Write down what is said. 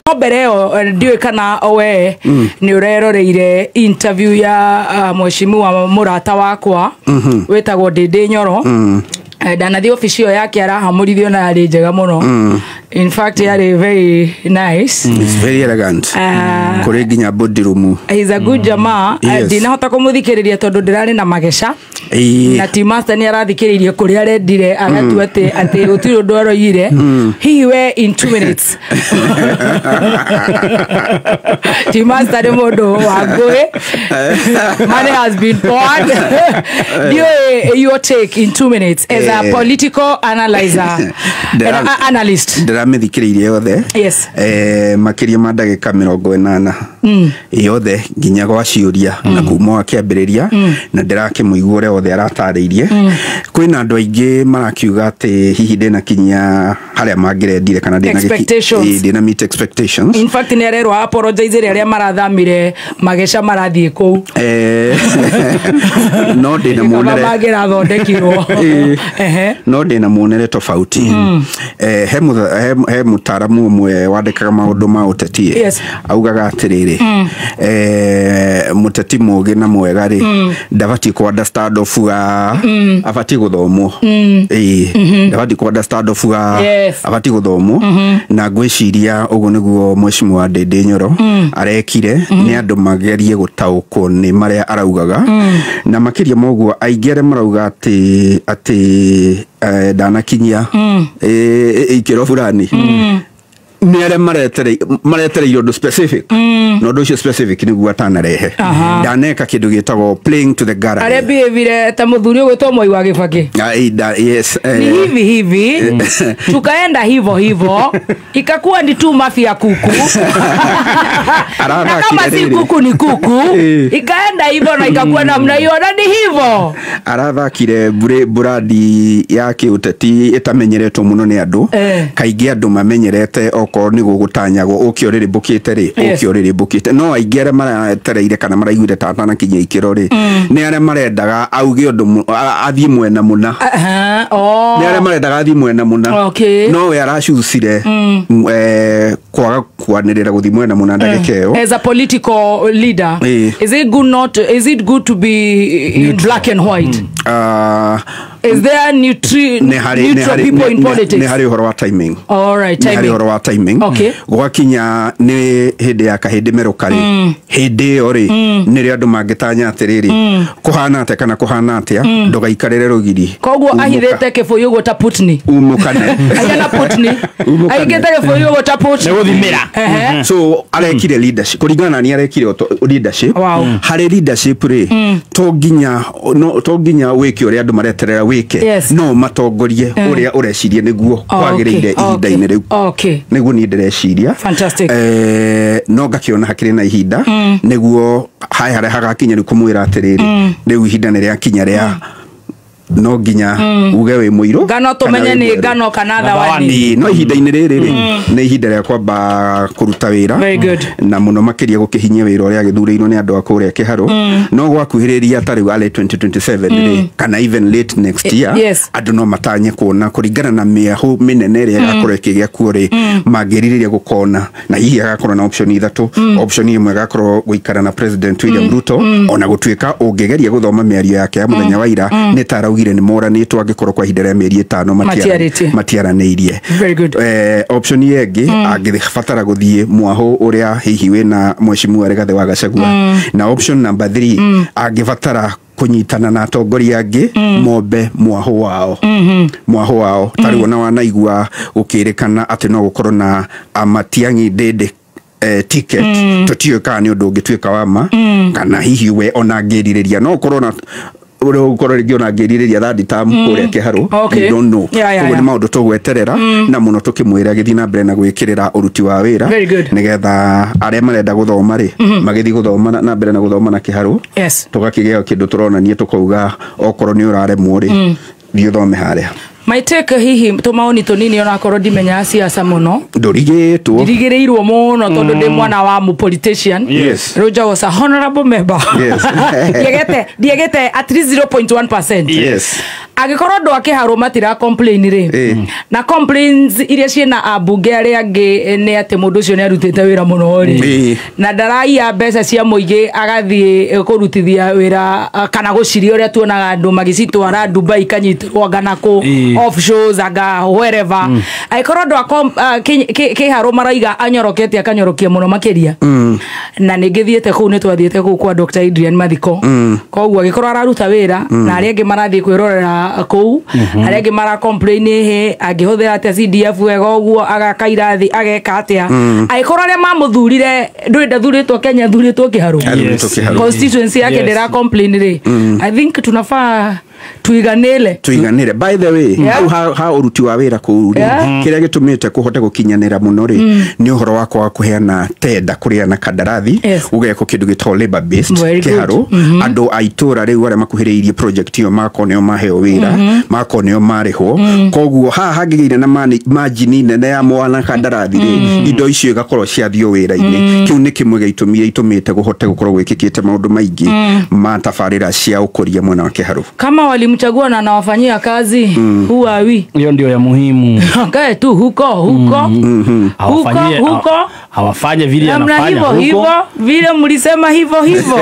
No mbere ĩyo, ndiũĩ kana we nĩ ũreroreire interview ya mheshimiwa mũrata wakwa wĩtagwo Ndĩndĩ Nyoro. Ndanathiĩ obici ĩyo yake arahamũrithio na yarĩ njega mũno. In fact, yarĩ very nice. It's very elegant. Kũrĩ nginya boardroom. He's a good jamaa. Ndinahota kũmũthikĩrĩria tondũ ndĩrarĩ na mageca na T Master nĩ arathikĩrĩirie kũrĩa arendire, agatua atĩ gũtirĩ ũndũ aroigire. Hihi we, in 2 minutes, T Master nĩ mũndũ wa ngũĩ, money has been poured. Ndiũĩ your take in 2 minutes as a political analyzer and analyst. Ndĩramĩthikĩrĩirie yothe. Makĩria ma ndagĩka 80 yothe nginya gwa ciũria na kuma akĩambĩrĩria, na ndĩrakĩmũigua ũrĩa wothe aratarĩirie. Kwĩna andũ aingĩ marakiuga atĩ hihi ndĩnakinyia harĩa mangĩrendire kana Expectations. Ndĩna meet expectations. In fact, nĩ arerwo apologize arĩa marathamire mageca marathiĩ kũu. No ndĩna Kaba muonere mangĩrathondekirwo. No ndĩna muonere tofauti. He mũtaaramu ũmwe wandĩkaga maũndũ ma ũteti, augaga atĩrĩrĩ, mũteti mũũgĩ na mwega rĩ, ndabatiĩ ku understand obuga, abatiĩ gũthomwo. Ĩĩ, ndabatiĩ ku understand obuga, abatiĩ gũthomwo. Na ngwĩciria ũguo nĩguo mheshimiwa Ndĩndĩ Nyoro arekire, nĩ andũ magerie gũtaũkwo nĩ marĩa araugaga. Na makĩria ma ũguo, aingĩ arĩa marauga atĩ ndanakinyia ikĩro fulani nĩ arĩa maretereire ũndũ specific, na ũndũ ũcio specific nĩguo atanarehe. Ndaneka kĩndũ gĩtagwo playing to the gallery. Arĩa behavior ta mũthuri ũgwĩtwo Moi wa Gĩbakĩ. Ah, yes, Ni hivi hivi, tukaenda hivo hivo, ikakuwa ni tu mafia kuku, na kama si Arathakire rĩrĩ. kuku ni kuku. Ikaenda hivo na ikakuwa namna hiyo na ni hivo. Arathakire buradi ya kĩũteti ĩtamenyeretwo mũno nĩ andũ. Kaingĩ andũ mamenyerete okorwo nĩ gũgũtanyagwo ũke ũrĩrĩmbũkĩte rĩ, ũke ũrĩrĩmbũkĩte. No aingĩ arĩa maratereire kana maraiguire ta atanakinyia ikĩro rĩ, nĩ arĩa marendaga auge ũndũ athiĩ mwena mũna. Oh. Nĩ arĩa marendaga athiĩ mwena mũna. No we aracucire kwaga kwanĩrĩra gũthiĩ mwena mũna ndagĩka ĩyo. As a political leader, is it good not is it good to be in black and white? Is there neutral people in politics? Nĩ harĩ ũhoro wa timing. All right. Nĩ harĩ Timing. ũhoro wa timing. Gwakinya nĩ hĩndĩ ya kahĩndĩ merũka rĩ, hĩndĩ ĩyo rĩ, nĩrĩo andũ mangĩtanya atĩrĩrĩ, kũhana atĩa kana kũhana atĩa, ndũgaikarĩre rũgiri. Koguo Umũka. ahithĩte kĩbũyũ ũguo ta Putney. Umũkane. Ahiana Putney. Umũkane. Aigĩte kĩbũyũ ũguo ta Putney. Nĩ gũthimĩra. So arekire leadership kũringana na niĩ, arekire leadership. Harĩ leadership rĩ, to nginya, no to nginya wĩke ũrĩa andũ mareterera wĩke. No matongorie ũrĩa ũreciria nĩguo kwagĩrĩire ihinda-inĩ rĩu. Nĩguo niĩ ndĩreciria. Fantastic. No ngakĩona hakĩrĩ na ihinda, nĩguo haya harĩa hagakinya nĩ kũmwĩra atĩrĩrĩ, rĩu ihinda nĩ rĩakinya rĩa no nginya uge wĩ mũirũ Ngano kana tũmenye wĩ nĩ mwerũ. ngano kana Thawani. thawani. Ĩĩ, no ihinda-inĩ rĩrĩ rĩ, nĩ ihinda rĩa kwamba kũruta wĩra. Very good. Na mũno makĩria gũkĩhinyia wĩra ũrĩa agĩthurĩirwo nĩ andũ a kũrĩa Kĩharũ. No gwakuhĩrĩria ta rĩu early 2027 rĩ, kana even late next year, andũ no matanye kuona kũringana na mĩahũ mĩnene ĩrĩa ĩgakorwo ĩkĩgĩa kuo rĩ, mangĩrirĩria gũkona na hihi agakorwo na option ithatũ. Option ĩmwe agakorwo gũikara na President William Ruto, ona gũtuĩka ũngĩgeria gũthoma mĩario yake ya mũthenya wa ira, nĩ ta araugire nĩ moranĩtwo, angĩkorwo kwa ihinda rĩa mĩeri 5 Matiarĩtie. matiaranĩirie. Very good. Option ĩyo ĩngĩ, angĩbatara gũthiĩ mwahũ ũrĩa hihi wĩna mheshimiwa Rigathĩ wa Gachagua. Na option number 3, angĩbatara kũnyitana na atongoria angĩ mombe mwahũ wao, mwahũ wao. Ta rĩu ona wanaigua gũkĩrĩkana atĩ no gũkorwo na Matiang'i Ndĩndĩ ticket. Tũtiũĩ kana nĩ ũndũ ũngĩtuĩka wa ma, kana hihi we ona angĩrirĩria no ũkorwo na ũrĩa ũkorwo rĩngĩ ona angĩrirĩria third term kũrĩa Kĩharũ. We don't know. Koguo nĩ maũndũ tũgweterera, na mũno tũkĩmwĩra agĩthiĩ na mbere na gwĩkĩrĩra ũruti wa wĩra, Very good. nĩgetha arĩa marenda gũthoma rĩ, magĩthiĩ gũthoma na mbere na gũthoma na Kĩharũ. Tũgakĩgĩa kĩndũ tũronania, tũkauga okorwo nĩ ũraremwo rĩ, thiĩ ũthome harĩa. My take, hihi tũmaoni tũnini, onakorwo ndimenyaga siasa mũno. Ndũrigĩtwo. Ndirigĩrĩirwo mũno tondũ ndĩ mwana wa mu politician. Roger was a honorable member. Ndiegete at least 0.1%. Angĩkorwo andũ a Kĩharũ matira complain rĩ, na complaints iria ciĩna ambunge arĩa angĩ nĩ atĩ mũndũ ũcio nĩ arutĩte wĩra mũno rĩ, na ndaraiya mbeca cia mũingĩ agathiĩ kũrutithia wĩra, kana gũciria ũrĩa tuonaga andũ magĩcitwara Dubai, kanyitĩrwo anga na kũ offshores anga wherever. Angĩkorwo andũ a Kĩharũ maraiga anyorokete, akanyorokia mũno makĩria, na nĩ ngĩthiĩte kũu, nĩ twathiĩte kũu kwa Dr. Adrian Mathiko, koguo angĩkorwo araruta wĩra na arĩa angĩ marathiĩ kwĩrorera kũu, arĩa angĩ mara complain hĩ, angĩhũthĩra atĩa CDF wega ũguo, agaka irathi, ageka atĩa, angĩkorwo arĩa mamũthurire, ndũĩ ndathurĩtwo Kenya, athurĩtwo Kĩharũ. Athurĩtwo Kĩharũ. Constituency yake ndĩra complain rĩ, I think tunafaa tuiganĩle. Tuiganĩre. By the way, hau ha ũruti wa wĩra kũu rĩ, kĩrĩa gĩtũmĩte kũhote gũkinyanĩra mũno rĩ, nĩ ũhoro wa kwaga kũheana tenda kũrĩa na kandarathi, ũgekwo kĩndũ gĩtagwo labor based. Very good. Kĩharũ andũ a itũra rĩu arĩa makuhĩrĩirie project ĩyo magakorwo nĩo maheo wĩra, magakorwo nĩo marĩhwo. Koguo haha hangĩgĩire na margin nene ya mwana kandarathi rĩ, indo icio igakorwo ciathio wĩra-inĩ. Kĩu nĩ kĩmwe gĩa itũmi iria itũmĩte kũhote gũkorwo gwĩkĩkĩte maũndũ maingĩ ma tabarĩra cia ũkũria mwena wa Kĩharũ. Kama walimchagua na anawafanyia kazi, who are we? Hiyo ndio ya muhimu. Kae tu huko huko huko Hawafanyie huko hawafanye vile namna anafanya hivyo huko. hivyo vile mlisema hivyo hivyo.